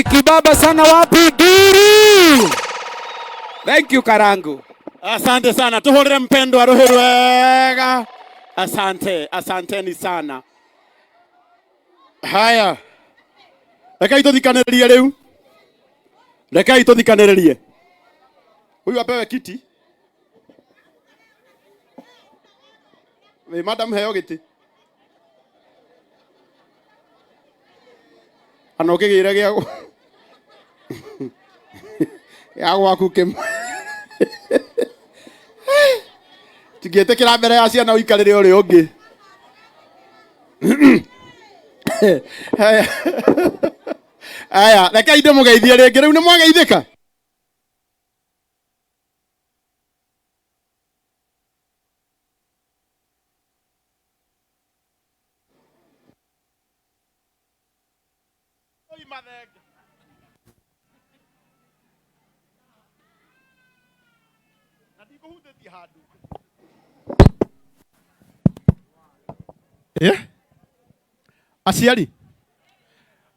Kibaba sana wapi duru? Thank you Karangu. Asante sana, tuhurire mpendwa ruhi rwega. Asante, asanteni sana. Haya, rekei tuthikanĩrĩrie rĩu, rekei tuthikanĩrĩrie. Huyu apewe kiti. Wĩ madam heo gĩtĩ. Kana ũkĩgĩre gĩa gĩa gwaku kĩmwe. Tingĩtĩkĩra mbere ya ciana ũikarĩre ũrĩa ũngĩ. Aya, rekei ndĩmũgeithie rĩngĩ. Rĩu nĩ mwageithĩka? Eh? Aciari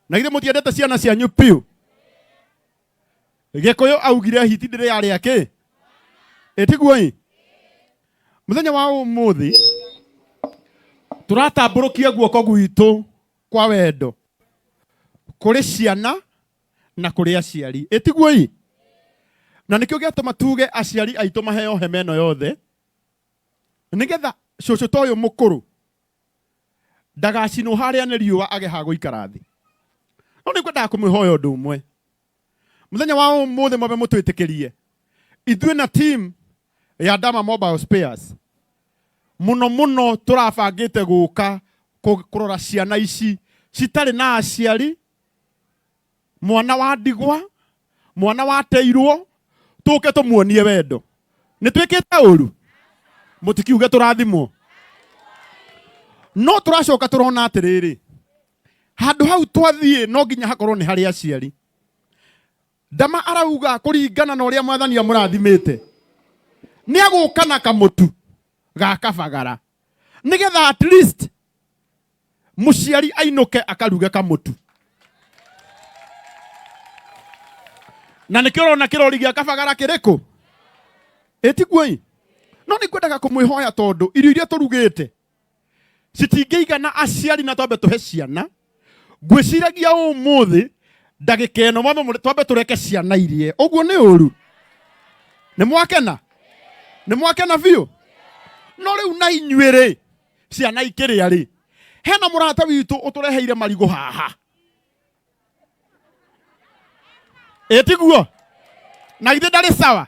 na githĩ mũtiendete ciana cianyu piũ? Gĩkũyũ augire hiti ndĩrĩ yarĩa kĩ ĩtiguo ĩ mũthenya wa ũmũthĩ tũratambũrũkia guoko gwitũ kwa wendo kũrĩ ciana na kũrĩ aciari ĩtiguo ĩ na nĩkĩo gĩatũma tuge aciari aitũ maheo hema ĩno yothe nĩgetha cũcũ ta ũyũ mũkũrũ ndagacinwo harĩa nĩ riũa age ha gũikara thĩ. No nĩ ngwendaga kũmwĩhoya ũndũ ũmwe. Mũthenya wa ũmũthĩ mwambe mũtwĩtĩkĩrie ithuĩ na team ya Dama Mobile Spares mũno mũno tũrabangĩte gũka kũrora ciana ici citarĩ na aciari, mwana wa ndigwa, mwana wateirwo, tũke tũmuonie wendo. Nĩ twĩkĩte ũru? Mũtikiuge tũrathimwo. No tũracoka tũrona atĩrĩrĩ, handũ hau twathiĩ no nginya hakorwo nĩ harĩ aciari. Ndama arauga kũringana na ũrĩa mwathani amũrathimĩte nĩ agũka na kamũtu ga kabagara nĩgetha at least mũciari ainũke akaruge kamũtu. Na nĩkĩo ũrona kĩrori gĩa kabagara kĩrĩkũ ĩtiguo ĩ. No nĩ ngwendaga kũmwĩhoya tondũ irio iria tũrugĩte citingĩigana aciari na twambe tũhe ciana. Ngwĩciragia ũmũthĩ ndagĩka ĩno mwambe twambe tũreke ciana irie. Ũguo nĩ ũru? Nĩ mwakena? Nĩ mwakena biũ? No rĩu na inyuĩ rĩ, ciana ikĩrĩa rĩ, hena mũrata witũ ũtũreheire marigũ haha. Ĩtiguo? Na githĩ ndarĩ sawa?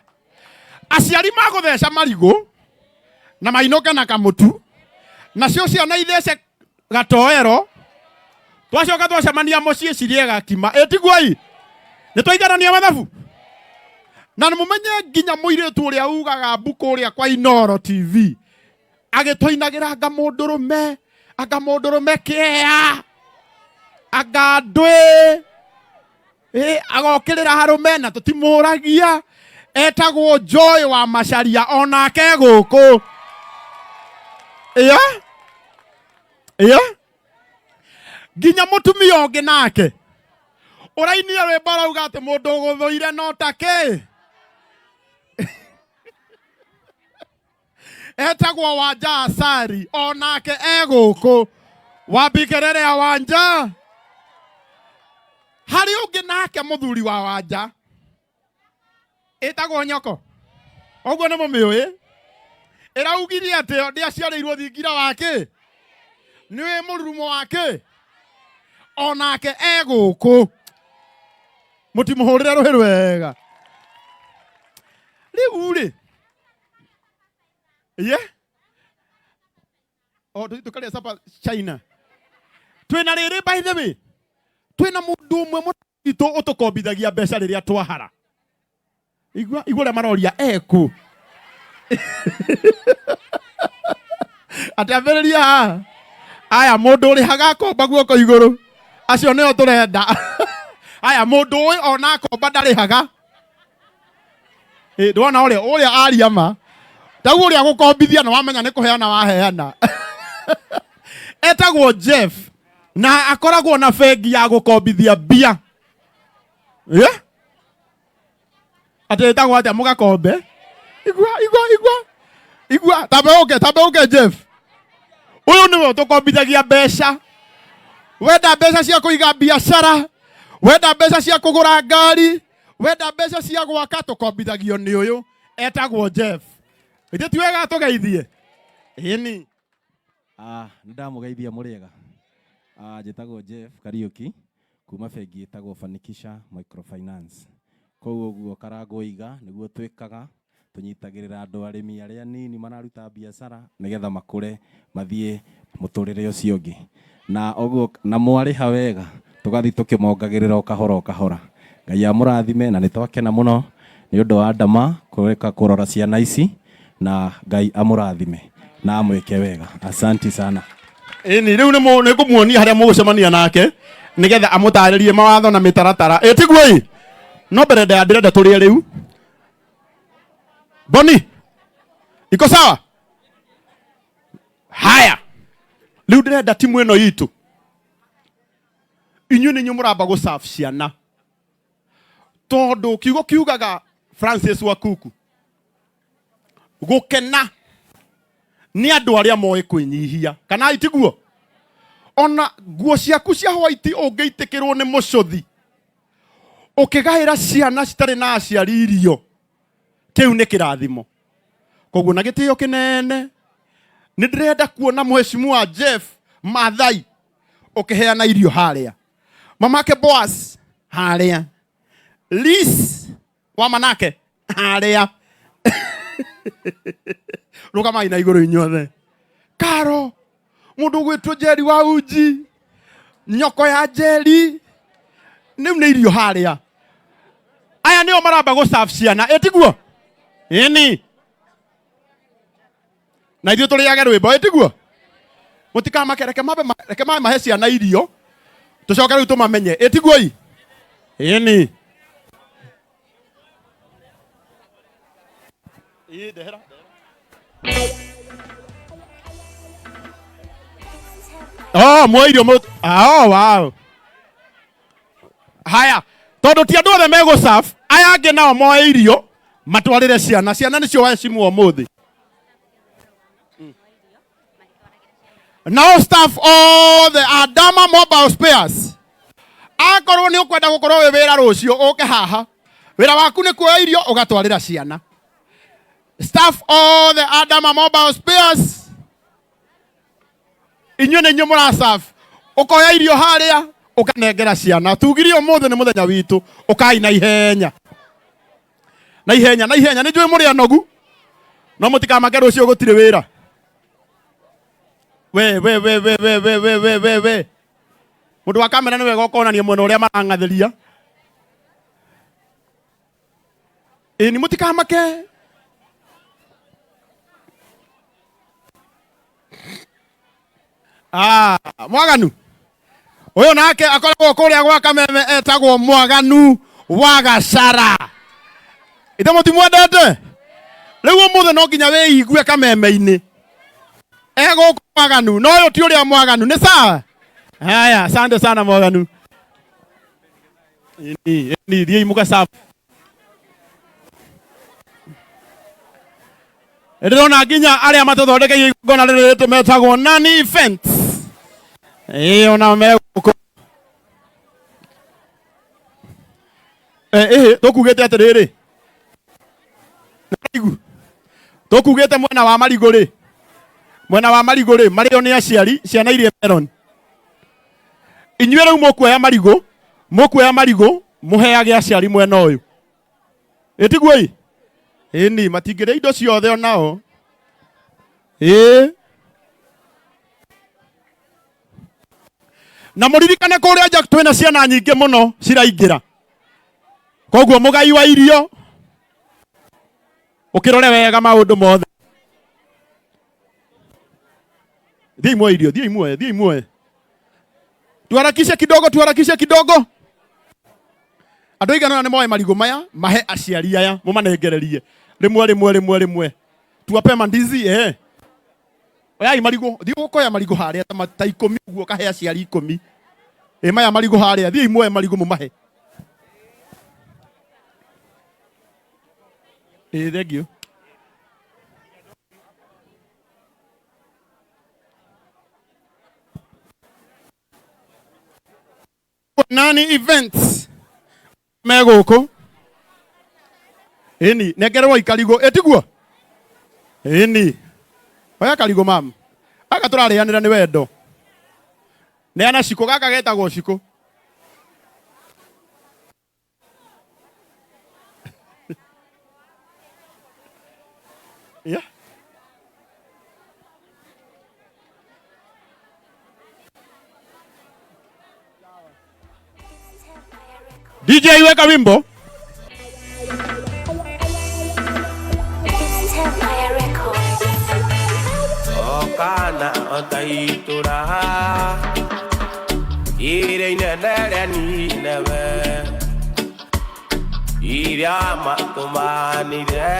Aciari magũtheca marigũ na mainũke na kamũtu, nacio ciana ithece gatoero, twacoka twacemania mũciĩ cirĩe gakima. Ĩtiguo ĩ? Nĩ twaiganania mathabu? Na mũmenye nginya mũirĩtu ũrĩa ugaga mbu kũrĩa kwa Inooro TV agĩtũinagĩra anga mũndũrũme, anga mũndũrũme kĩea, anga ndwĩ, agokĩrĩra arũme na tũtimũragia. Etagwo Joy wa Macharia, onake gũkũ. Ĩyo ĩyo nginya mũtumia ũngĩ nake ũrainia rwĩmbo arauga atĩ mũndũ ũgũthũire no ta kĩ. Etagwo Wanja Asari, onake e gũkũ. Wambikerere ya Wanja. Harĩ ũngĩ nake mũthuri wa Wanja ĩtagwo Nyoko, ũguo nĩ mũmĩũĩ. Ĩraugire atĩ ndĩaciarĩirwo thingira wa kĩ, nĩ mũrurumo wa kĩ, onake e gũkũ. Mũtimũhũrĩre rũhĩ rwega. Rĩu rĩ, ye o tũkarĩa sapa China. Twĩna rĩrĩ, by the way, twĩna mũndũ ũmwe mũritũ ũtũkombithagia mbeca rĩrĩa twahara. Igua igua ũrĩa maroria eku. Atĩ ambĩrĩria haha. Aya, mũndũ ũrĩhaga akomba guoko igũrũ, acio nĩo tũrenda. Aya, mũndũ ũĩ ona akomba ndarĩhaga. Ndwona ũrĩa ũrĩa aria ma tau ũrĩa gũkombithia na wamenya nĩ kũheana waheana. Etagwo Jeff na akoragwo na bengi ya gũkombithia mbia. Yeah? Atĩ ĩtagwo atĩa mũgakombe? Igua, igua, igua. Igua, tambe ũke, tambe ũke Jeff. Ũyũ nĩwe ũtũkombithagia mbeca. Wenda mbeca cia kũiga biacara, wenda mbeca cia kũgũra ngari, wenda mbeca cia gwaka tũkombithagio nĩ ũyũ etagwo Jeff. Ithe ti wega tũgeithie? Ĩni. Ah, nĩ ndamũgeithia mũrĩega. Ah, njĩtagwo Jeff Kariũki kuma bengi ĩtagwo Fanikisha Microfinance. Kũu ũguo Karangũ Iga nĩguo twĩkaga, tũnyitagĩrĩra andũ arĩmi arĩa anini mararuta biacara nĩgetha makũre mathiĩ mũtũrĩre ũcio ũngĩ. Na ũguo na mwarĩha wega tũgathiĩ tũkĩmongagĩrĩra o kahora o kahora. Ngai amũrathime na nĩ twakena mũno nĩ ũndũ wa Adama kũreka kũrora ciana ici na Ngai amũrathime na amwĩke wega. Asanti sana. Ĩni rĩu nĩ ngũmuonia harĩa mũgũcemania nake nĩgetha amũtarĩrie mawatho na mĩtaratara. Ĩ tiguo ĩ? No mbere ndaya ndĩrenda tũrĩe rĩu. Boni, iko sawa? Haya, rĩu ndĩrenda timu ĩno itũ inyuĩ nĩ inyuĩ mũramba gũserve ciana tondũ kiugo kiugaga Francis Wakuku gũkena nĩ andũ arĩa moĩ kwĩnyihia kana itiguo ona nguo ciaku cia white ũngĩitĩkĩrwo nĩ mũcũthi ũkĩgaĩra ciana citarĩ na aciari irio kĩu nĩ kĩrathimo koguo na gĩtĩo kĩnene nĩ ndĩrenda kuona mheshimiwa Jeff Mathai ũkĩheana irio harĩa mamake Boaz harĩa Liz wa manake harĩa rũgamai na igũrũ inyuothe karo mũndũ ũgwĩtwo Njeri wa uji nyoko ya Njeri rĩu nĩ irio harĩa aya nĩo maramba gũ serve ciana ĩtiguo ĩni na ithuĩ tũrĩage rwĩmbo ĩtiguo mũtikamake reke mambe reke mambe mahe ciana irio tũcoke rĩu tũmamenye ĩtiguo i ĩni Ĩ, ndehera, ndehera. Oh, muoe irio mũ... Oh, wow. Haya, tondũ ti andũ othe megũ aya angĩ nao moe irio matwarĩre ciana. Ciana nĩcio waheshimu ũmũthĩ. Nao staff othe a Dama Mobile Spares, akorwo nĩ ũkwenda gũkorwo wĩ wĩra rũciũ ũke haha, wĩra waku nĩ kuoya irio ũgatwarĩra ciana. Staff othe a Dama Mobile Spares, inyuĩ nĩ inyuĩ mũraserve, ũkoya irio harĩa ũkanengera ciana. Tugirie ũmũthĩ nĩ mũthenya witũ, ũkai na ihenya na ihenya na ihenya. Nĩ njũĩ mũrĩ anogu no mũtikamake rũciũ gũtirĩ wĩra. We we we we we we we we we we mũndũ wa kamera nĩ wega ũkonania mwena ũrĩa marang'athĩria. Ĩ nĩ mũtikamake. Ah, mwaganu ũyũ nake akoragwo kũrĩa gwa Kameme etagwo Mwaganu wa Gacara. Ithe mũtimwendete? Rĩu ũmũthĩ no nginya wĩigue Kameme-inĩ. Egũkũ Mwaganu, no ũyũ ti ũrĩa Mwaganu, nĩ sawa? Haya, asante sana Mwaganu. Ĩni, ĩni, thiĩi mũgacabu. Ndĩrona nginya arĩa matũthondekeire igongona rĩrĩ rĩtũ metagwo Nani Events. Ĩĩ ona me gũkũ. Ĩhĩ tũkugĩte atĩrĩrĩ, Nĩũraigua? Tũkugĩte mwena wa marigũ rĩ, mwena wa marigũ rĩ marĩo nĩ aciari ciana iria melon. Inyuĩ rĩu mũkuoya marigũ, mũkuoya marigũ mũheage aciari mwena ũyũ. Ĩtiguo ĩ? Ĩni, matingĩrĩa indo ciothe onao. Ĩĩ. Na mũririkane kũrĩa nja twĩna ciana nyingĩ mũno ciraingĩra. Koguo mũgai wa irio ũkĩrore wega maũndũ mothe. Thiĩi muoe irio, thiĩi muoe, thiĩi muoe. Tuharakishe kidogo, tuharakishe kidogo. Andũ aigana ũna nĩ moe marigũ maya mahe aciari aya mũmanengererie rĩmwe rĩmwe rĩmwe rĩmwe. Tuwape mandizi eh. Oyai marigũ, thiĩ ũkoya marigũ harĩa ta ikũmi ũguo ũkahe aciari ikũmi. Ĩ maya marigũ harĩa, thiĩi muoe marigũ mũmahe. Ĩĩ, thank you. Nani events me gũkũ ĩni nengerwo ikarigũ ĩtiguo ĩni oya karigũ mam aka tũrarĩanĩra nĩ wendo neana cikũ gaka getagwo cikũ. Yeah. DJ weka wimbo. Okana otaitura ire inene rĩa Nineve iria matũmanire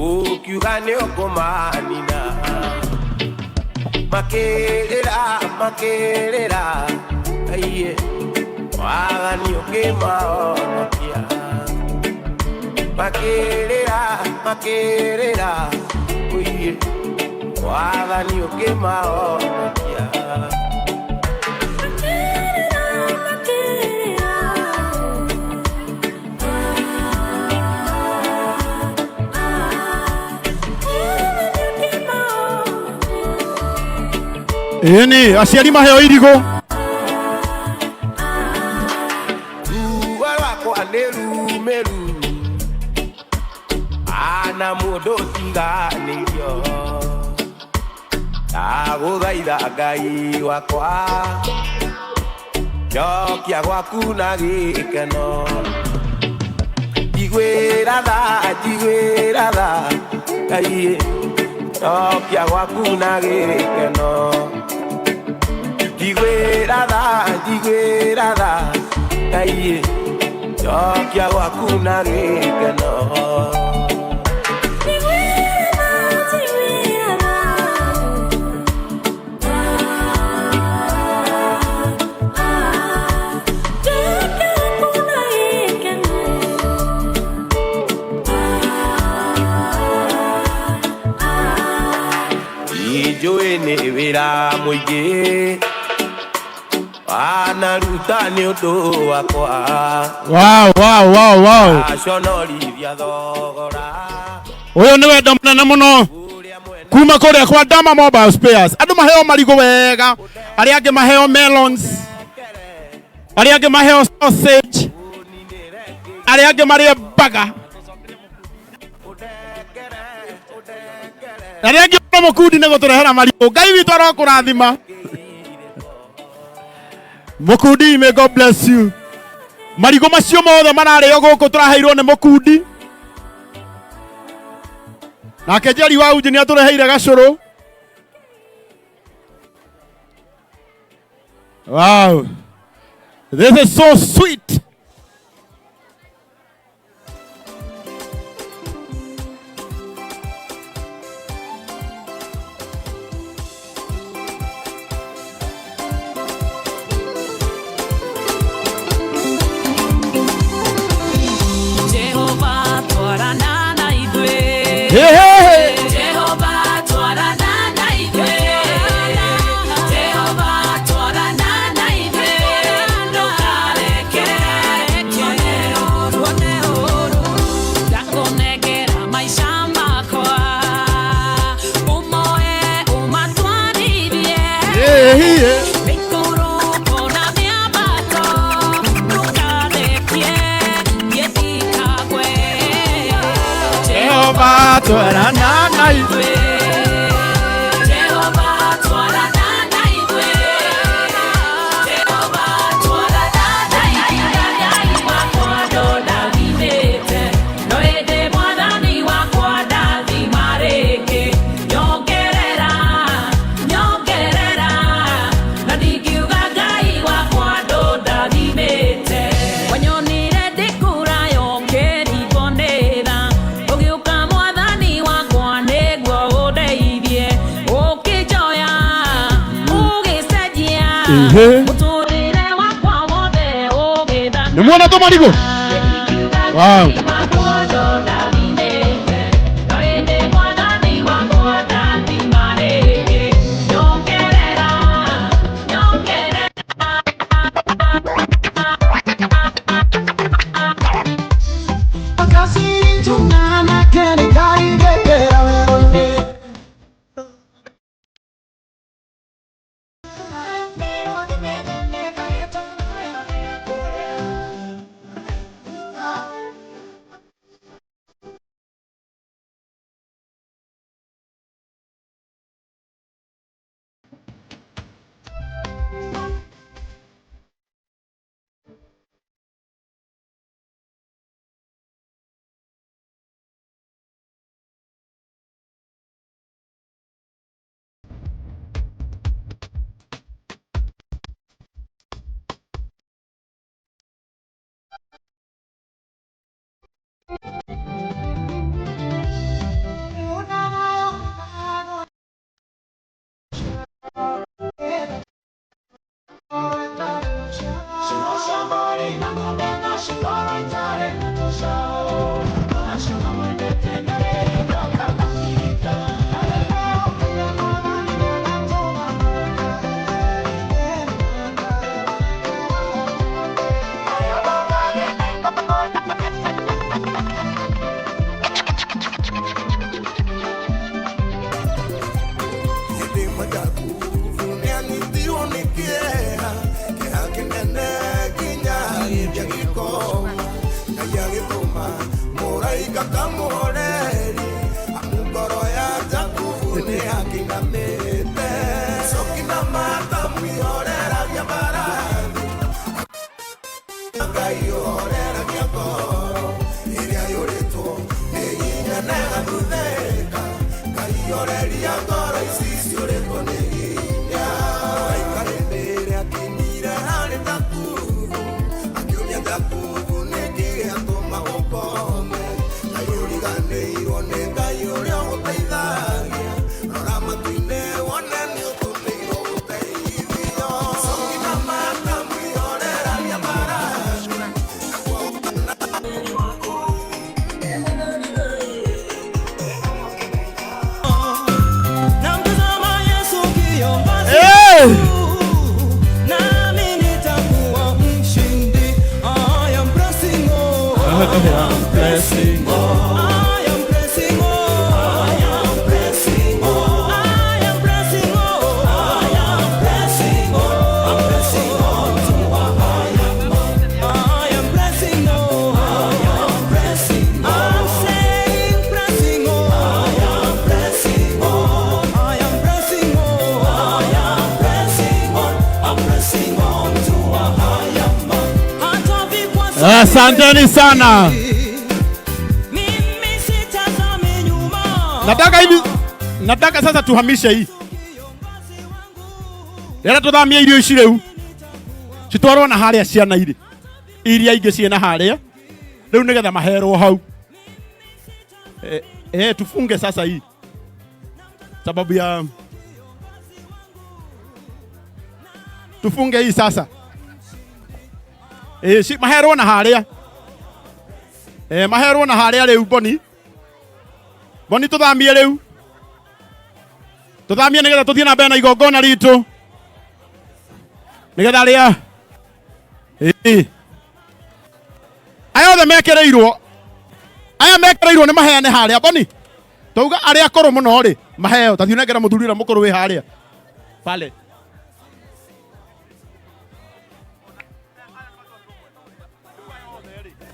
ũkiuga nĩ ũkũmanina makĩrĩra makĩrĩra aiye wathani ũkĩmahonokia makĩrĩra makĩrĩra ũiye wathani ũkĩmahonokia. Ĩni aciari maheo irigũ. Ruo rwakwa nĩ rumĩru ana mũndũ tiganĩirio ndagũthaitha Ngai wakwa njokia gwaku na gĩkeno njiguĩra tha njiguĩra tha Ngai njokia gwaku na gĩkeno njiguĩra tha njiguĩra tha Ngai njokia gwaku na gĩkeno. Njũĩ nĩ wĩra mũingĩ wanaruta nĩ ũndũ wakwa. Wow, wow, wow, wow. Aconorithia thogora. Ũyũ nĩ wendo mũnene mũno kuma kũrĩa kwa Dama Mobile Spares. Andũ maheo marigũ wega, arĩa angĩ maheo melons, arĩa angĩ maheo sausage, arĩa angĩ marĩe baga, arĩa angĩ ona mũkundi nĩ gũtũrehera marigũ. Ngai witũ arokũrathima. Mũkundi, may God bless you. Marigũ macio mothe mararĩo gũkũ tũraheirwo nĩ mũkundi. Nake Njeri wa Uji nĩ atũreheire gacũrũ. Wow. This is so sweet. Jehova twarana na ithuĩ. Hey, hey, hey. Jehova twarana na ithuĩ. Jehova twarana na ithuĩ. Ndũkareke tuone ũũru. Ndakũnengera maica makwa. Ũmoe ũmatwarithie. Yeah, yeah. Mĩikũrũko na mĩambato. Ndũkarekie thiĩ ndikagwe. Jehova twarana na ithuĩ. Jehova twarana na ithuĩ. Jehova twarana na ithuĩ. Ngai wakwa ndondathimĩte, no ĩndĩ Mwathani wakwa ndathima rĩngĩ. Nyongerera, nyongerera, na ndingiuga Ngai wakwa ndondathimĩte. Wanyonire ndĩkũra yokĩrigwo nĩ tha, ũgĩũka Mwathani wakwa nĩguo ũndeithie. Ũkĩnjoya, ũgĩcenjia, Ehe. mũtũrĩre wakwa wothe ũgĩthaka. Nĩ muona tũmarigũ? Wow. Namtazama Yesu kiongozi Hey! nami nitakuwa mshindi. I am pressing on. I am pressing on. I am pressing on. I am pressing on. I am pressing on. I am pressing on. I'm pressing on to a higher mark. I am pressing on. I am pressing on. I'm saying pressing on. I am pressing on. I am pressing on. I am pressing on. I'm pressing on to a higher mark. Hata vikwazo Asanteni sana. mimi sitazami nyuma. Nataka hivi, nataka sasa tuhamishe hii. Rĩrĩa tuthamia irio ici rĩu citwarwo na harĩa ciana irĩ iria ingĩ ciĩ na harĩa rĩu nĩgetha maherwo hau. Tufunge sasa hii sababu ya tufunge hii sasa. Maherwo na harĩa. Maherwo na harĩa rĩu Boni. Boni tuthamie rĩu. Tuthamie nĩgetha tũthiĩ na mbere na igongona ritũ. Nĩgetha arĩa ĩĩ aya othe mekĩrĩirwo, aya mekĩrĩirwo nĩ maheane harĩa Boni. Twauga arĩa akũrũ mũno rĩ maheo, ta thiĩ ũnengere mũthuri ũrĩa mũkũrũ wĩ harĩa pale.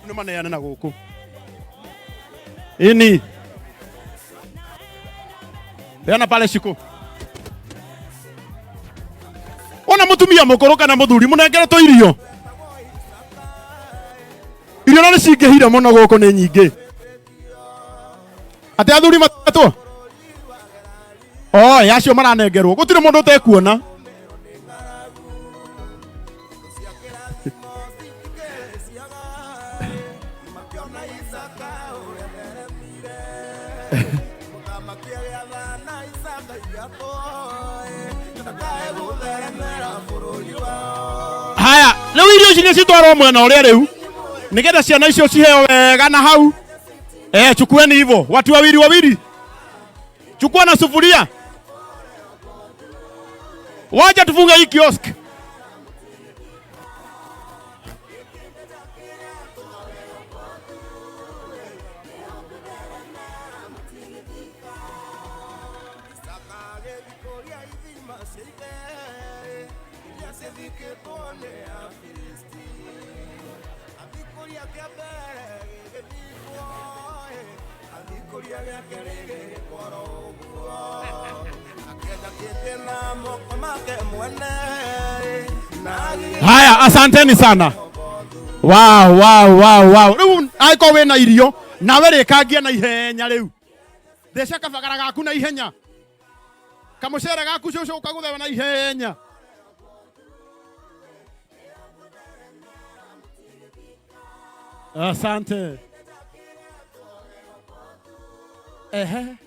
Nĩ maneane na gũkũ. Ĩni peana pale shiko. Ona mutumia mukuru kana muthuri munengere to irio. Irio no nĩcingĩhire mũno gũkũ nĩ nyingĩ. Atĩ athuri matatũ? Oi, acio maranengerwo. Gũtirĩ mũndũ ũtekuona. Haya, rĩu irio ici nĩcitwarwo mwena ũrĩa rĩu nĩgetha ciana icio ciheo wega na hau. Chukueni hivyo watu wawili wawili, chukua na sufuria, wacha tufunge hii kiosk. Haya, asanteni sana. Wow, wow, wow, wow. Rĩu angĩkorwo wĩna irio nawe rĩkangia na ihenya rĩu. Theca kabagara gaku na ihenya. Kamũcere gaku cũcũ ũkagũthewa na ihenya. Asante. Ehe.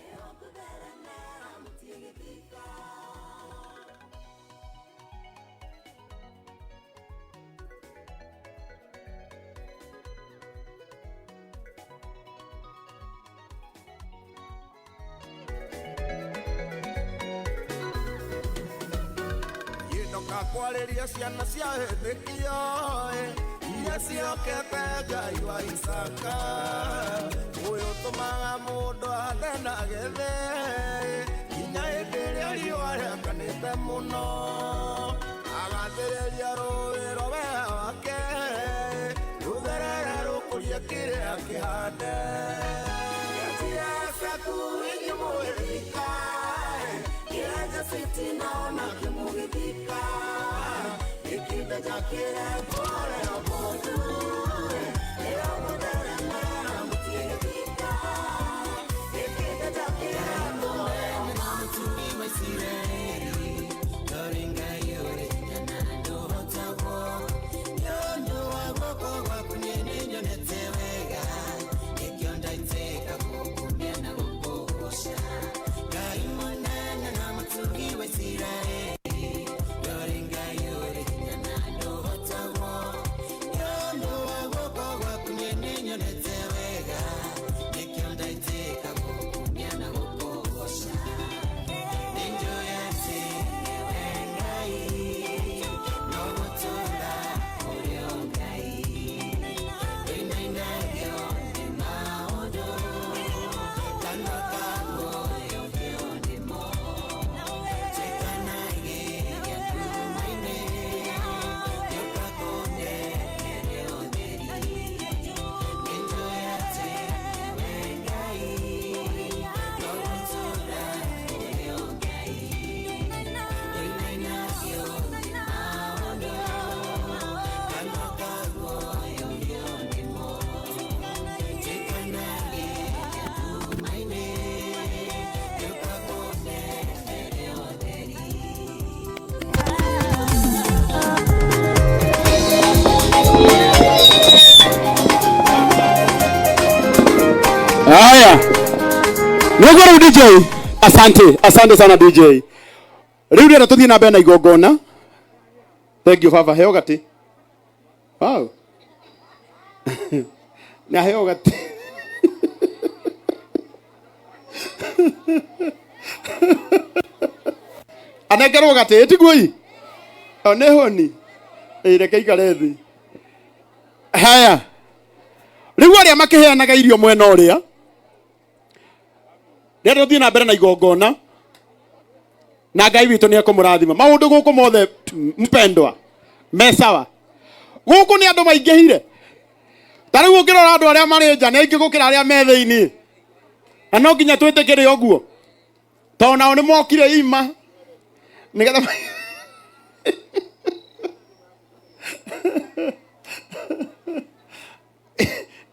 Ngakwarĩria ciana cia wĩtĩkio iria ciokete Ngai wa Isaka ũyũ ũtũmaga mũndũ athe na gethe nginya hĩndĩ ĩrĩa riũa rĩakanĩte mũno agathĩrĩria rũĩ rwa wega wake rũtherere rũkũrie kĩrĩa kĩhande Haya. Nĩguo rĩu DJ. Asante, asante sana DJ. Rĩu rĩera tũthiĩ na mbere na igongona. Thank you baba, heo gatĩ. Wow. Nĩ aheo gatĩ. Anengerwo gatĩ, ĩtiguo i? O nĩ hũni. Ĩ reke ikare thĩ. Haya. Rĩu arĩa makĩheanaga irio mwena ũrĩa rĩrĩa tũthiĩ na mbere na igongona na Ngai witũ nĩ ekũmũrathima maũndũ gũkũ mothe mpendwa me sawa gũkũ nĩ andũ maingĩhire ta rĩu ũngĩrora andũ arĩa marĩ nja nĩ aingĩ gũkĩra arĩa me thĩinĩ na no nginya twĩtĩkĩre ũguo tondũ nao nĩ mokire ima nĩgetha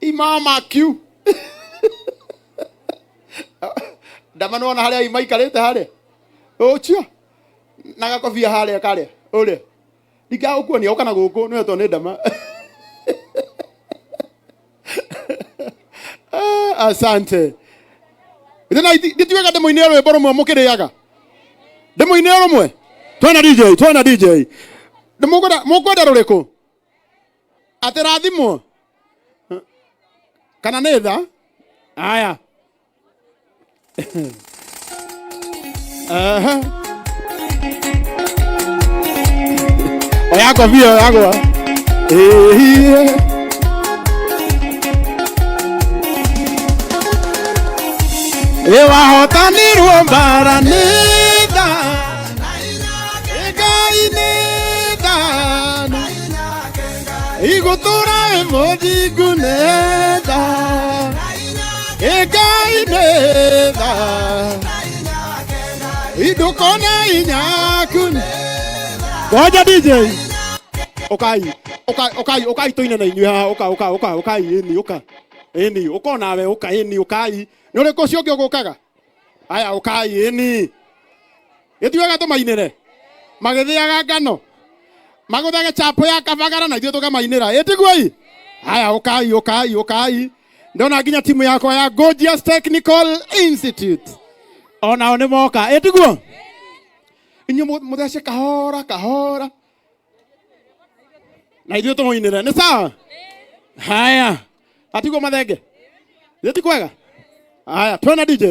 ima makiu ndamanona haria ima ikarite haria ucio na gakobia haria karia uria ndingagũkuonia ũka na gũkũ nĩwe tondũ nĩ ndama. Asante. Ndituĩka ndĩmũinĩre rwĩmbo rũmwe mũkĩrĩaga ndĩmũinĩre rũmwe twena DJ twena DJ mũkwenda rũrĩkũ atĩ rathimwo kana nĩ tha aya. Aha. Oya kobia oyagwa. Eh. Ewahotanirwo mbara nĩ tha Ngai nĩ tha igũtũra mũthingu nĩ tha Ngai nĩ tha idukona inyaku. Ngoja DJ. Ukai ukai ukai ukai tuine na inyuĩ haha uka uka uka ukai ĩni uka ĩni uka onawe uka ĩni ukai nĩ ũrĩkũ ũcio ũngĩ ũgũkaga aya ukai ĩni gĩtiwega tũmainĩre magĩthĩaga ngano magũthage chapo ya kabagara na ithuĩ tũkamainĩra ĩtiguo i aya ukai ukai ukai ndona nginya timu yakwa ya Gorgeous Technical Institute onao nĩ moka ĩtiguo inyuĩ mũthece kahora kahora na ithuĩ tũmũinĩre nĩ sawa haya atiguo mathenge gĩti kwega haya twena DJ.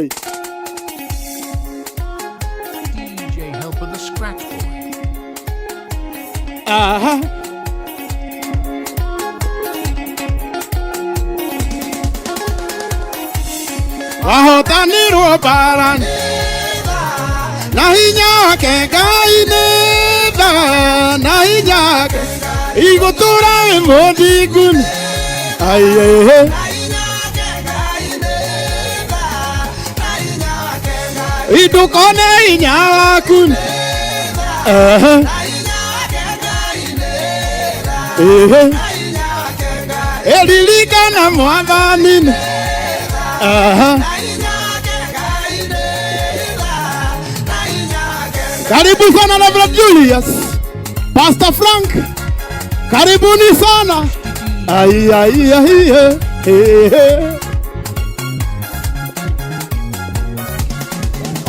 DJ Helper the Scratch Boy. Aha. Wahotanirwo mbara na hinya wake Ngai nĩ tha na hinya wake igũtũra wĩ mũthingu aiĩhĩ indũkone hinya waku. Ehe. Ehe. Ĩririkana Mwathani. Aha. Karibu sana Reverend Julius, Pastor Frank, karibuni sana. Ai, ai, ai, eh, eh, eh.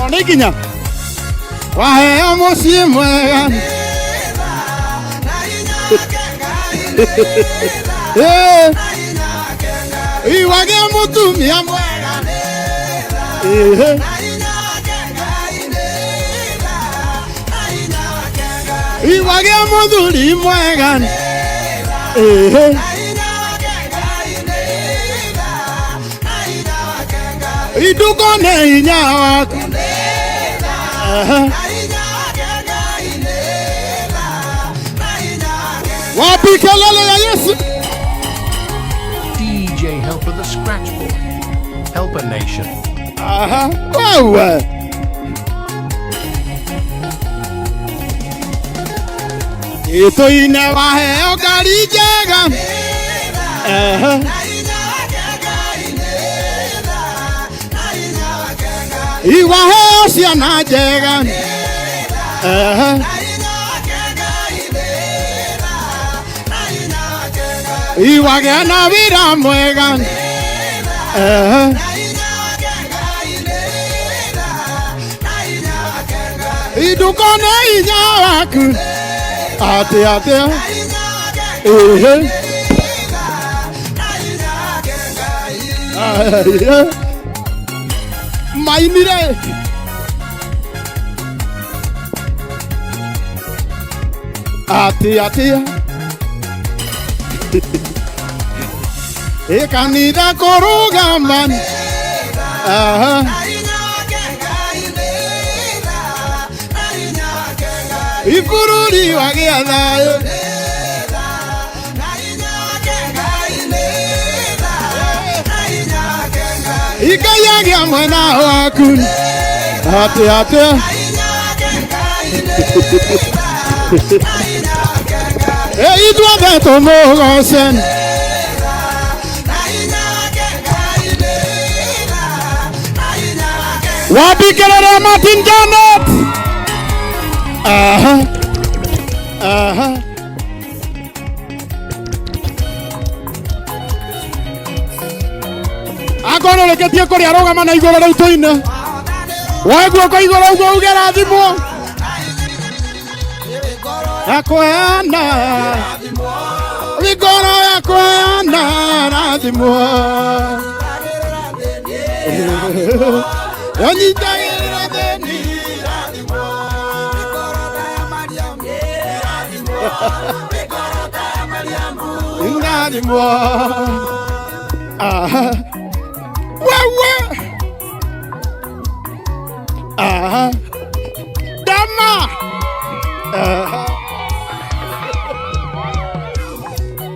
Nĩ nginya waheo mũciĩ mwega. Eh. Iwagĩa mũtumia mwega. Ehe. Iwagĩa mũthuri mwega. Ehe. Indũkone hinya waku. Aha. Wapi kelele ya Yesu? DJ Helper the Scratch Boy. Helper Nation. Aha. Wewe. Itoine waheo ngari njega. Aha. Iwaheo ciana njega. Aha. Iwagĩa na wĩra mwega. Aha. Indũkone hinya waku. Atĩ atĩa. Ehe. Aiya. Mainire. Atĩ atĩa. Ĩ kanitha kũrũgama. Aha. Ibũrũri wagĩa thayũ. Ngai agĩa mwena waku. Atĩ atĩa. Ĩ ithuothe tũmũgoce. Wapi kelele ya Martin Janet? Aha. Aha. Akorwo ũrĩkĩtie kũrĩa rũgama na igũrũ rĩu tũine. Woe guoko igũrũ ũguo uge rathimwo. Ya kũheana. Mĩgoro ya kũheana rathimwo. Yanyitagĩrĩra thĩni rathimwo. Rathimwo. Aha. Wewe. Aha. Dama. Aha.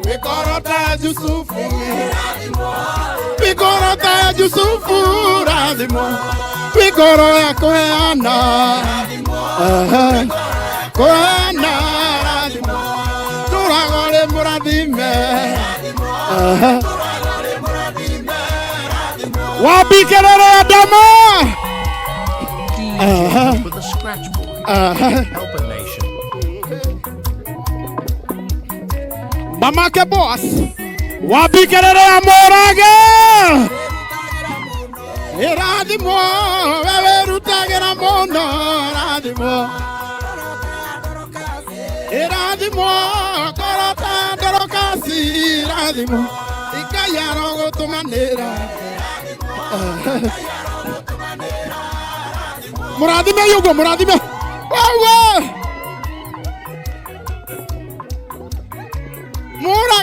Mĩkoro ta ya Yusufu. Mĩkoro ta ya Yusufu rathimwo. Mĩkoro ya kũheana. Aha. Kũheana rathimwo. Tũrago rĩ mũrathime. Aha. Wapi kelele ya Dama? DJ Aha. Helper the Scratch Boy. Aha. Helper Nation. Mamake boss. Wapi kelele ya Morage? Ĩrathimwo, we wĩrutagĩra mũno, rathimwo. Ĩrathimwo, ngoro ta Dorokasi, rathimwo. Ngai arogũtũmanĩra. Mũrathime ũguo, mũrathime. Wewe.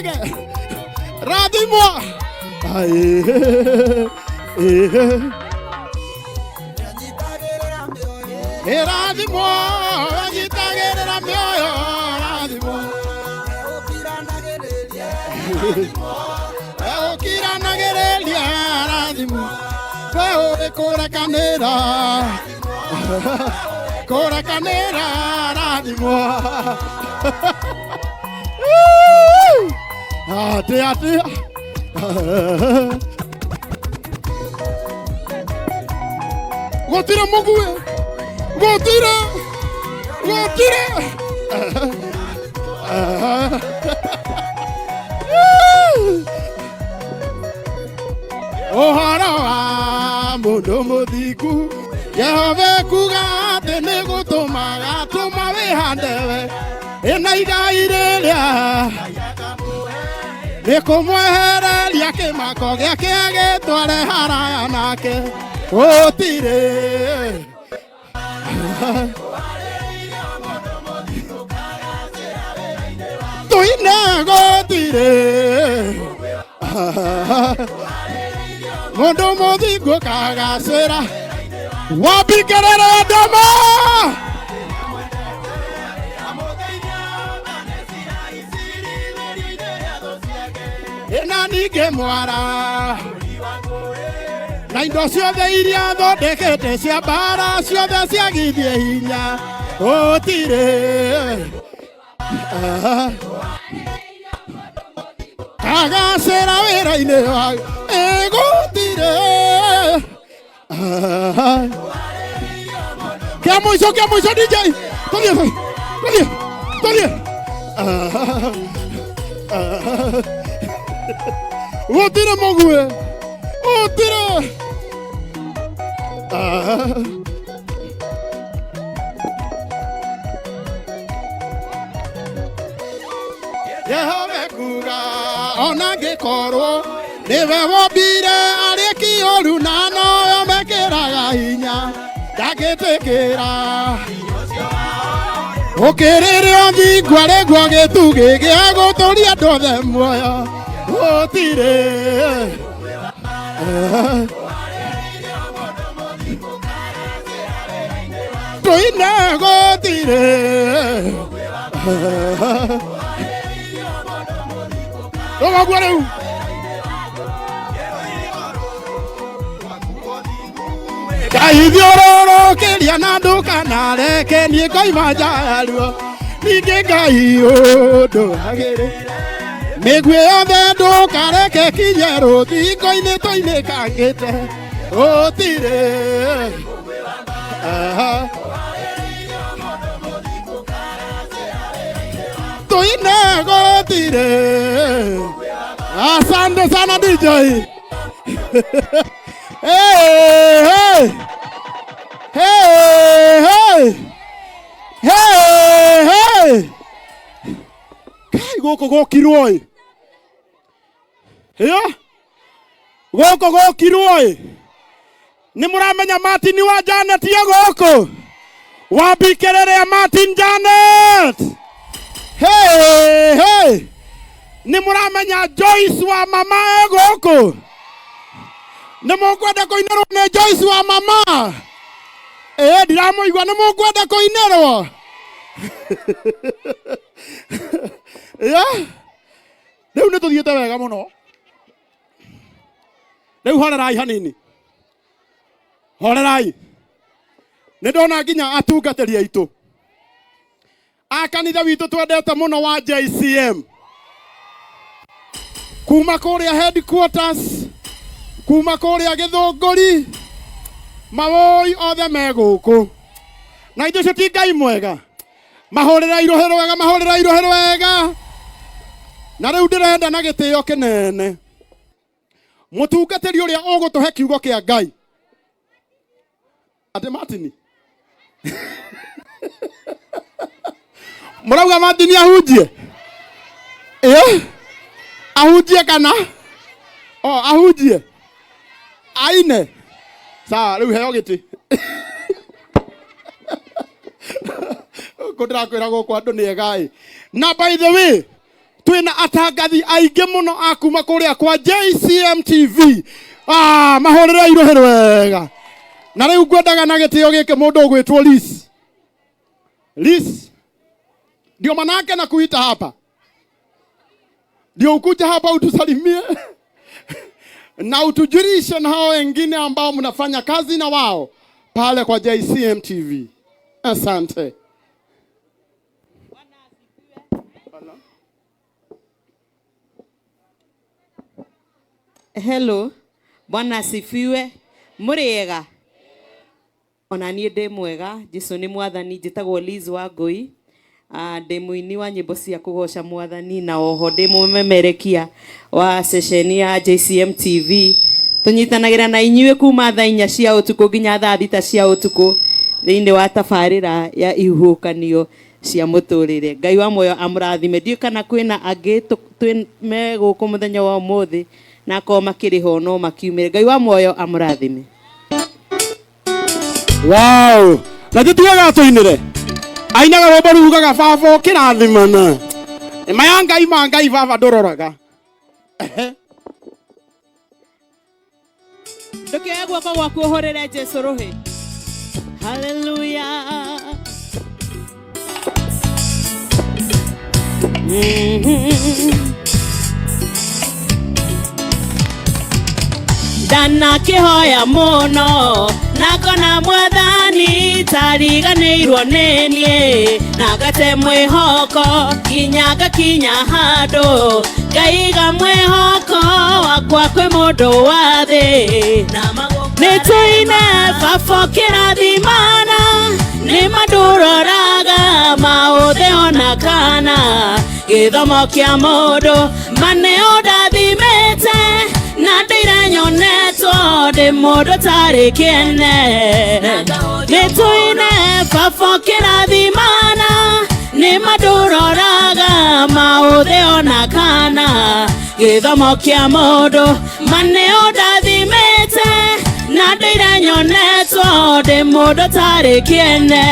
Njoroge rathimwo. Ai, eh. Rathimwo, anyitagĩrĩra mĩoyo, rathimwo. Ũkiranagĩrĩria, rathimwo. We ũrĩ kũrekanĩra, kũrekanĩra, rathimwo. Atĩa, atĩa. Gũtirĩ mũguĩ, gũtirĩ, gũtirĩ. Ũhoro wa mũndũ mũthingu, Jehova ekuuga atĩ nĩ gũtũma gatũma wĩhande we ĩna igai rĩrĩa nĩ kũmwehereria kĩmako gĩake agĩtware haraya nake gũtirĩ. Tũine gũtirĩ mũndũ mũthingu kagacĩra. Wambingerere ndama. Ĩna ningĩ mwara na indo ciothe iria thondekete cia mbara ciothe ciagithie hinya gũtirĩ. Kagacĩra wĩra-inĩ wa ĩ gũtirĩ. Kĩa mũico, kĩa mũico, DJ, tũthiĩ, tũthiĩ, tũthiĩ. Gũtirĩ mũguĩ, gũtirĩ. Jehova ekuuga ona ngĩkorwo nĩwe wombire arĩ kĩũru na noyo mekĩraga hinya ndangĩtĩkĩra ũkĩrĩrĩ ũthingu arĩ guo gĩtugĩ gĩa gũtũria andũ othe muoyo gũtirĩ. Tũine gũtirĩ. Rũgaguo rĩu. Ngai thiũrũrũkĩria na ndũkanareke niĩ ngoima nja yaruo. Ningĩ Ngai ũndũ agĩrĩ mĩguĩ yothe ndũkareke kinye rũthingo-inĩ tũinĩkangĩte gũtirĩ. Tũine gũtirĩ. Asante sana DJ. Hey, hey. Hey, hey. Hey, hey. Kai gũkũ gũkirwo ĩ. Ĩyo? Gũkũ gũkirwo ĩ. Nĩ mũramenya Martin wa Janet ye gũkũ? Wambikĩrĩria Martin Janet. Hey, hey. Nĩ mũramenya Joyce wa mama e gũkũ? Nĩ mũkwenda kũinĩrwo nĩ Joyce wa mama? Ĩĩ ndiramũigua, nĩ mũkwenda kũinĩrwo? Ĩyo? Rĩu nĩ tũthiĩte wega mũno. Rĩu horerai hanini. Horerai. Nĩ ndona nginya atungatĩri aitũ a kanitha witũ twendete mũno wa JCM kuma kũrĩa headquarters, kuma kũrĩa Gĩthũngũri, mawũi othe me gũkũ. Na ithuĩ ũcio ti Ngai mwega. Mahũrĩra irũhĩ rwega, mahũrĩra irũhĩ rwega. Na rĩu ndĩrenda na gĩtĩo kĩnene mũtungatĩri ũrĩa ũgũtũhe kiugo kĩa Ngai. Atĩ Martin? Mũrauga Martin ahunjie? Ĩĩ? Ahunjie kana? O, ahunjie? Aine? Sawa, rĩu heo gĩtĩ. Gũkũ ndĩrakwĩra gũkũ andũ nĩ ega ĩ. Na by the way, Twina atangathi aingĩ mũno a kuma kũrĩa kwa JCM TV. Ah, mahũrĩre iruhĩ rwega. Na rĩu ngwendaga na gĩtĩo gĩkĩ mũndũ ũgwĩtwo Liz. Liz, ndio manake na kuita hapa, ndio ukuja hapa utusalimie na utujulishe na hao wengine ambao mnafanya kazi na wao pale kwa JCM TV. Asante. Hello, Bwana asifiwe. Mũrĩega? Ona niĩ ndĩ mwega. Jesu nĩ mwathani. Njĩtagwo Liz Wangũi. Ndĩ mũini wa nyĩmbo cia kũgoca mwathani na oho ndĩ mũmemerekia wa ceceni ya JCM TV. Tũnyitanagĩra na inyuĩ kuma thaa 4 cia ũtukũ nginya thaa 6 cia ũtukũ thĩinĩ wa tabarĩra ya ihuhũkanio cia mũtũrĩre. Ngai wa muoyo amũrathime. Ndiũĩ kana kwĩna angĩ me gũkũ mũthenya wa ũmũthĩ na akorwo makĩrĩ ho no makiumĩre. Ngai wa muoyo amũrathime. Wow! Na tũtigaga tũinĩre. Ainaga rwĩmbo rugaga baba ũkĩrathimana. Maya Ngai ma Ngai baba ndũroraga. Ndũkĩoe guoko gwaku ũhũrĩre Jesu rũhĩ. Hallelujah. Ndanakĩhoya mũno na ngona mwathani tariganĩirwo nĩ niĩ na ngate mwĩhoko nginya ngakinya handũ ngaiga mwĩhoko wakwa kwĩ mũndũ wa thĩ. Nĩ tũine baba ũkĩrathimana nĩ mandũroraga maũthĩ ona kana gĩthomo kĩa mũndũ ma nĩ ũndathimĩte na ndĩire nyonetwo ndĩ mũndũ tarĩ kĩene. Nĩ tũine baba ũkĩrathimana nĩ mandũroraga maũthĩ ona kana gĩthomo kĩa mũndũ ma nĩ ũndathimĩte na ndĩire nyonetwo ndĩ mũndũ tarĩ kĩene.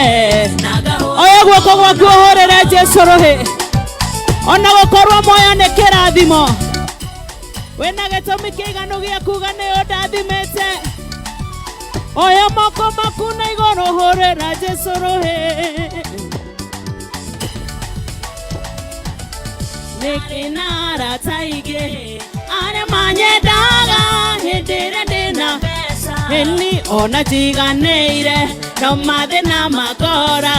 Oya guoko gwaku ũhũrĩre Jesu rũhĩ. Ona gũkorwo muoyo nĩ kĩrathimo. Wĩna gĩtũmi kĩiganu gĩa kuga nĩ ũndathimĩte. Oya moko maku na igũrũ hũrĩra Jesu rũhĩ. Nĩkĩ na arata aingĩ arĩa manyendaga hĩndĩ ĩrĩa ndĩna mbeca ĩni ona njiganĩire no mathĩna makora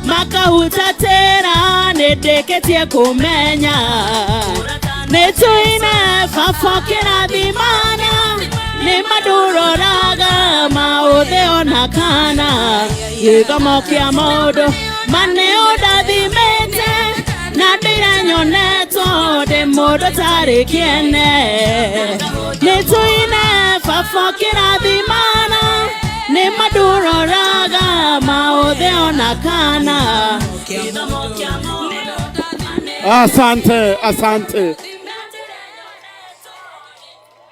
makahutatĩra nĩ ndĩkĩtie kũmenya. Nĩ tũine baba ũkĩrathimana nĩ mandũroraga maũthĩ ona kana gĩthomo kĩa mũndũ ma nĩ ũndathimĩte na ndĩire nyonetwo ndĩ mũndũ tarĩ kĩene. Nĩ tũine baba ũkĩrathimana nĩ mandũroraga maũthĩ ona kana. Asante, asante.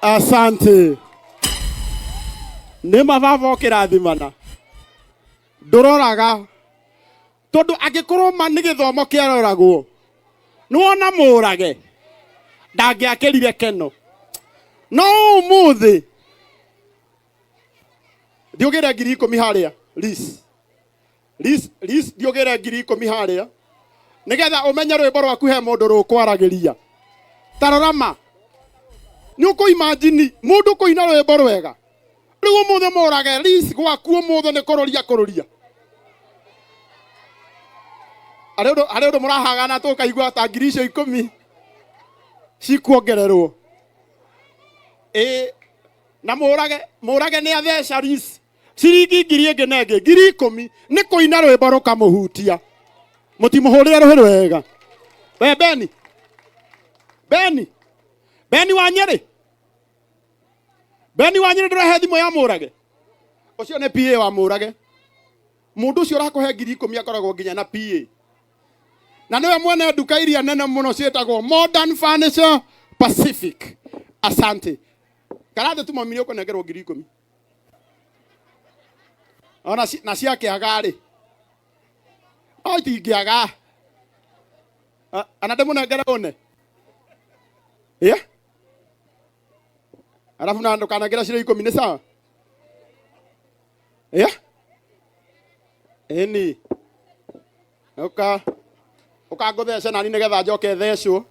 Asante. Nĩ ma baba ũkĩrathimana. Ndũroraga. Tondũ angĩkorwo ma nĩ gĩthomo kĩaroragwo, nĩwona mũrage ndangĩakĩrire keno. No ũmũthĩ ndiũgĩre 10,000 harĩa Liz. Liz, Liz ndiũgĩre 10,000 harĩa nĩgetha ũmenye rwĩmbo rwaku he mũndũ rũkwaragĩria. Ta rora ma. Nĩ ũkũimagine mũndũ kũina rwĩmbo rwega. Rĩu ũmũthĩ mũrage Liz gwaku ũmũthĩ nĩ kũrũria kũrũria. Harĩ ũndũ mũrahagana tũkaigua ta 10,000 cikuongererwo. Na mũrage nĩ atheca Liz. Ciringi ngiri ĩngĩ na ĩngĩ, 10,000 nĩ kũina rwĩmbo rũkamũhutia. Mũtimũhũrĩre rũhĩ rwega. We Beni. Beni. Beni wa Nyeri. Beni wa Nyeri ndũrehe thimũ ya mũrage. Ũcio nĩ PA wa mũrage. Mũndũ ũcio ũrakũhe 10,000 akoragwo nginya na PA. Na nĩwe mwene nduka iria nene mũno ciĩtagwo Modern Furniture Pacific. Asante. Karathĩ tu mamiri ũkũnengerwo 10,000. Ona na ciakĩaga rĩ. No itingĩaga. Ana ndĩmũnengere one. Yeah? Alafu na ndukanengere ciringi ikumi nĩ sawa? Yeah? Ĩni. Ũka. Ũka ngũthece nani nĩgetha njoke thecwo.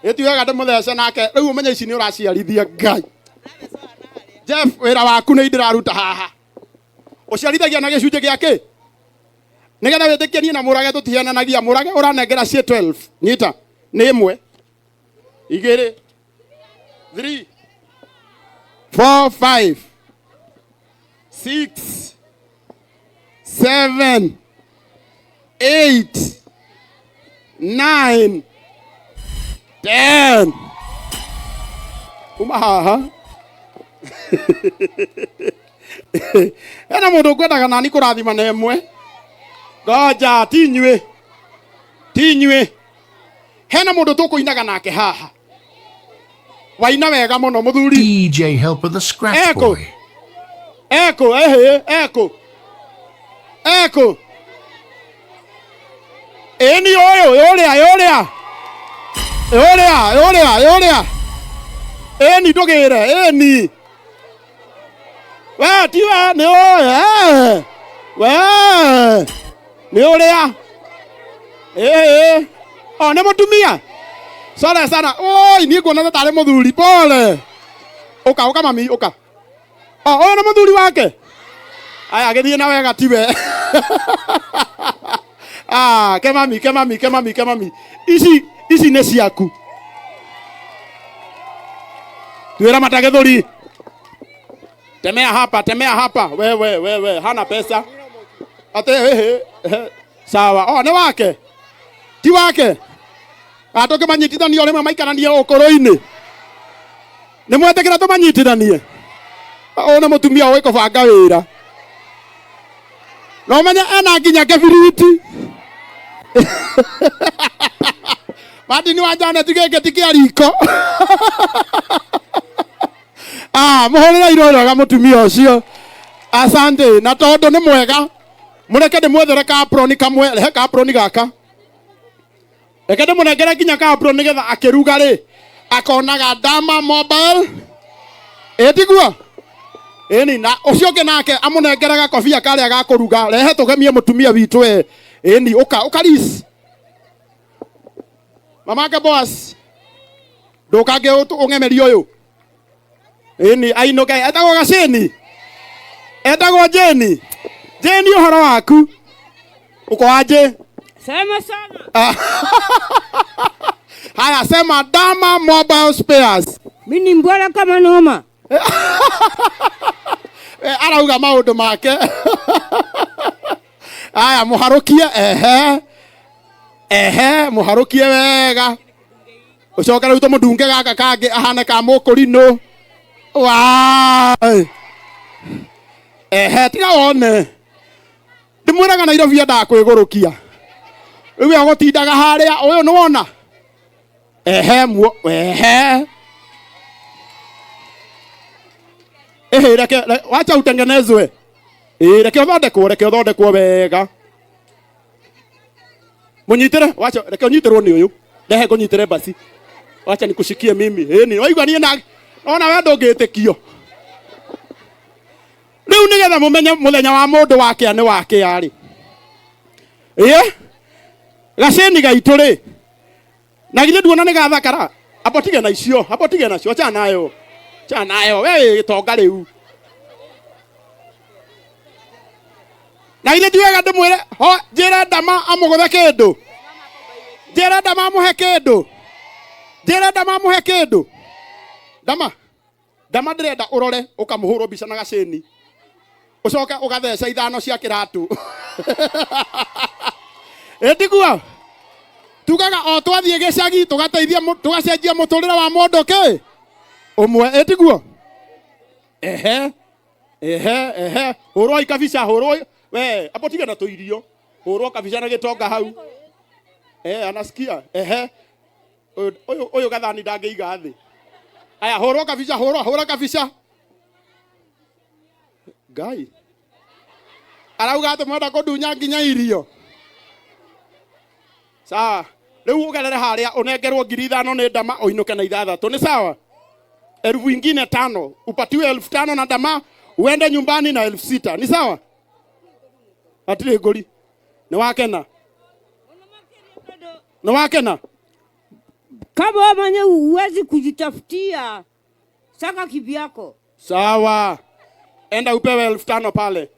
Ĩti wega ndĩmũthece nake. Rĩu ũmenye ici nĩ ũraciarithia Ngai. Jeff, wĩra waku nĩ ndĩraruta haha. Ũciarithagia na gĩcunjĩ gĩa kĩ? Nĩgetha wĩtĩkie niĩ na Mũrage tũtihananagia. Mũrage ũranengera ciĩ 12. Nyita. Nĩ ĩmwe. Igĩrĩ. 3 4 5 6 7 8 9 10. Uma haha. Hena mũndũ ũkwendaga nani kũrathima na ĩmwe. Ngoja ti inyuĩ. Ti inyuĩ. Hena mũndũ tũkũinaga nake haha. Waina wega mũno mũthuri. DJ Helper the Scratch Eko. Boy. Eko, ehe, eko. Eko. Ĩni ũyũ, ũrĩa, ũrĩa. Ũrĩa, ũrĩa, ũrĩa. Ĩni ndũgĩre, ĩni. We, ti we, nĩ ũyũ, eh. We, nĩ ũrĩa. Ĩĩ. O, nĩ mũtumia. Sore sana. Oi, niĩ nguona ta tarĩ mũthuri. Pole. Ũka, ũka mami, ũka. O, ũyũ nĩ mũthuri wake. Aya, gĩthiĩ na wega tiwe. Ah, ke mami, ke mami, ke mami, ke mami. Ici, ici nĩ ciaku. Tuĩra mata gĩthũri. Temea hapa, temea hapa. Wewe, wewe, hana pesa. Ate, he, he. Sawa. Oh, nĩ wake. Ti wake. Atũkĩmanyitithania rĩmwe maikaranie ũkũrũ-inĩ. Nĩ mwetĩkĩra tũmanyitithanie? Ũyũ nĩ mũtumia ũĩ kũbanga wĩra. No menye ena nginya kĩbiriti. Martin wa Janet gĩkĩ ti kĩa riko. Ah, mũhũrĩre irore wega mũtumia ũcio. Asante. Na tondũ nĩ mwega, mũreke ndĩmwethere ka aproni kamwe, rehe ka aproni gaka. Reke ndĩmũnengere nginya ka apron nĩgetha akĩruga rĩ, akonaga Dama Mobile. Ĩ tiguo? Ĩni, na ũcio ũngĩ nake amũnengere gakobia karĩa ga kũruga. Rehe tũgemie mũtumia witũ we. Ĩni, ũka, ũka Liz. Mamake Boaz. Ndũkange ũng'emerie ũyũ. Ĩni, ainũke. Etagwo Gacĩni. Etagwo Jane. Jane ũhoro waku? Uko aje? Sema sana. Haya, sema Dama Mobile Spares. Mimi ni mbwala kama noma. Arauga maũndũ make. Aya, mũharũkie, ehe. Ehe, mũharũkie wega. Ũcoke rĩu tũmũndunge gaka kangĩ ahane ka mũkũrinũ. Wai. Ehe, tiga wone. Ndĩmwĩraga Nairobi endaga kwĩgũrũkia. Rĩu egũtindaga harĩa, ũyũ nĩwona? Ehe, muo, ehe. Ehe, reke, wacha utengenezwe. Reke ũthondekwo, reke ũthondekwo wega. Mũnyitĩre, wacha, reke ũnyitĩrwo nĩ ũyũ. Rehe ngũnyitĩre basi. Wacha nikushikie mimi. Ĩni, waigua niĩ na ona we ndũngĩtĩkio. Rĩu nĩgetha mũmenye mũthenya wa mũndũ wakĩa nĩ wakĩa rĩ. Ĩĩ? Gacĩni gaitũ rĩ. Na githĩ nduona nĩ gathakara? Amba tige na icio, amba tige nacio, achana nayo. Achana nayo, we wĩ gĩtonga rĩu. Na githĩ ti wega ndĩmwĩre, ho, njĩre Dama amũgũthe kĩndũ. Njĩre Dama amũhe kĩndũ. Njĩre Dama amũhe kĩndũ. Dama, Dama ndĩrenda ũrore ũkamũhũrwo mbica na gacĩni. Ũcoke ũgatheca ithano cia kĩratũ. Ĩ tiguo? Tugaga o twathiĩ gĩcagi tũgateithia tũgacenjia mũtũrĩre wa mũndũ kĩ? Ũmwe, ĩ tiguo? Ehe, ehe, ehe. Hũrwo ikabica, hũrwo, we, amba ũtige na tũirio. Hũrwo kabica na gĩtonga hau. Anasikia. Ehe. Ũyũ, ũyũ gathani ndangĩiga thĩ. Aya, hũrwo kabica, hũrwo, hũra kabica. Ngai. Arauga atĩ mwenda kũndunya nginya irio. Sawa. Rĩu ũgerere harĩa ũnengerwo 5,000 nĩ ndama ũinũke na 6 nĩ sawa? Elfu ingine 5 upatiwe 5,000 na ndama uende nyumbani na 6,000 ni sawa? Hatirĩ ngũri. Nĩ wakena? Nĩ wakena? Kama wewe mwenyewe huwezi kujitafutia, saka kivyako. Sawa, enda upewe 5,000 pale.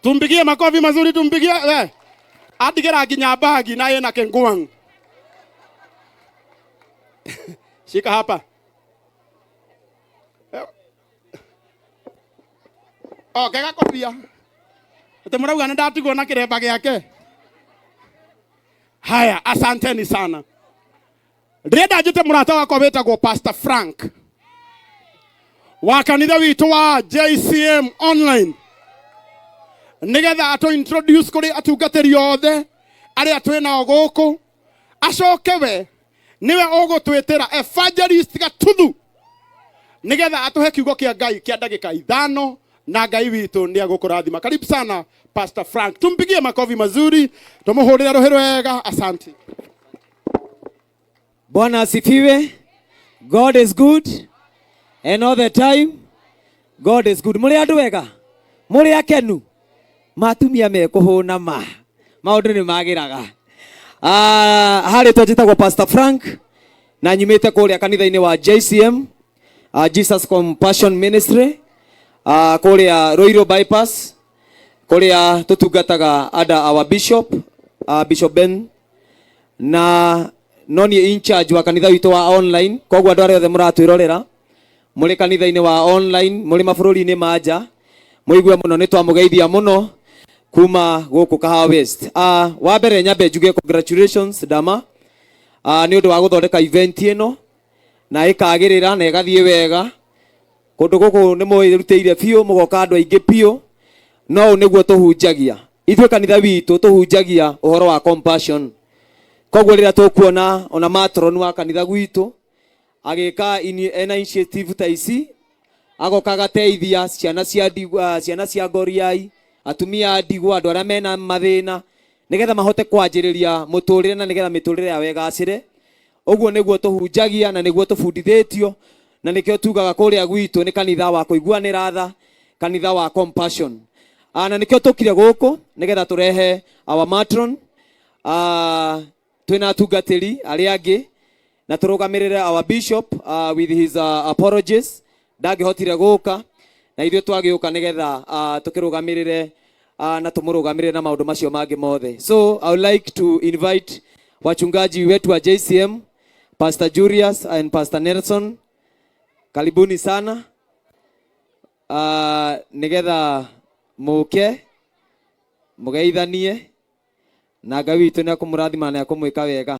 Tumpigie makofi mazuri, tumpigie we. Adigera nginya bagi na yena kengwang. Shika hapa. Oh, kega kobia. Ate murauga nĩ ndatigwo na kĩremba gĩake. Haya, asanteni sana. Ndĩrenda njĩte mũrata wakwa wĩtagwo Pastor Frank wa kanitha witũ wa JCM online nigetha atũ introduce kũrĩ atungatĩri othe arĩa twĩ nao gũkũ, acoke we niwe ũgũtwĩtĩra Evangelist Gatuthu nigetha atũhe kiugo kĩa Ngai kĩa ndagĩka 5 na Ngai witũ nĩ agũkũrathima. Karibu sana Pastor Frank, tumpigie makofi mazuri, tumuhũrĩre rũhĩ rwega. Asante. Bwana asifiwe. God is good and all the time. God is good. Mũrĩ andũ wega, mũrĩ akenu, matumia mekũhũna ma maũndũ nĩ magĩraga. Harĩ twanjĩtagwo Pastor Frank na nyumĩte kũrĩa kanitha-inĩ wa JCM, Jesus Compassion Ministry, kũrĩa Ruiru Bypass, kũrĩa tũtungataga under our bishop, Bishop Ben, na no niĩ in charge wa kanitha witũ wa online. Koguo andũ arĩa othe mũratwĩrorera mũrĩ kanitha-inĩ wa online, mũrĩ mabũrũri-inĩ ma nja, mũigue mũno nĩ twamũgeithia mũno kuma gũkũ Kahawa West. Wa mbere nyambe njuge congratulations Dama, nĩ ũndũ wa gũthondeka event ĩno na ĩkagĩrĩra na ĩgathiĩ wega. Kũndũ gũkũ nĩ mwĩrutĩire biũ, mũgoka andũ aingĩ biũ, no ũũ nĩguo tũhunjagia. Ithuĩ kanitha witũ tũhunjagia ũhoro wa compassion. Koguo rĩrĩa tũkuona ona matron wa kanitha gwitũ agĩka ena initiative ta ici, agoka agateithia ciana cia ndigwa, ciana cia ngoriai, atumia a ndigwa, andũ arĩa mena mathĩna, nĩgetha mahote kwanjĩrĩria mũtũrĩre na nĩgetha mĩtũrĩre yao ĩgacĩre. Ũguo nĩguo tũhunjagia na nĩguo tũbundithĩtio, na nĩkĩo tugaga kũrĩa gwitũ nĩ kanitha wa kũiguanĩra tha, kanitha wa compassion. Na nĩkĩo tũkire gũkũ nĩgetha tũrehe our matron, twĩna atungatĩri arĩa angĩ, na tũrũgamĩrĩre our bishop, with his apologies, ndangĩhotire gũka, na ithuĩ twagĩũka nĩgetha tũkĩrũgamĩrĩre, na tũmũrũgamĩrĩre na maũndũ macio mangĩ mothe. So I would like to invite wachungaji wetu wa JCM, Pastor Julius and Pastor Nelson. Karibuni sana. Nĩgetha mũke mũgeithanie na Ngai witũ nĩ akũmũrathima na nĩ akũmwĩka wega.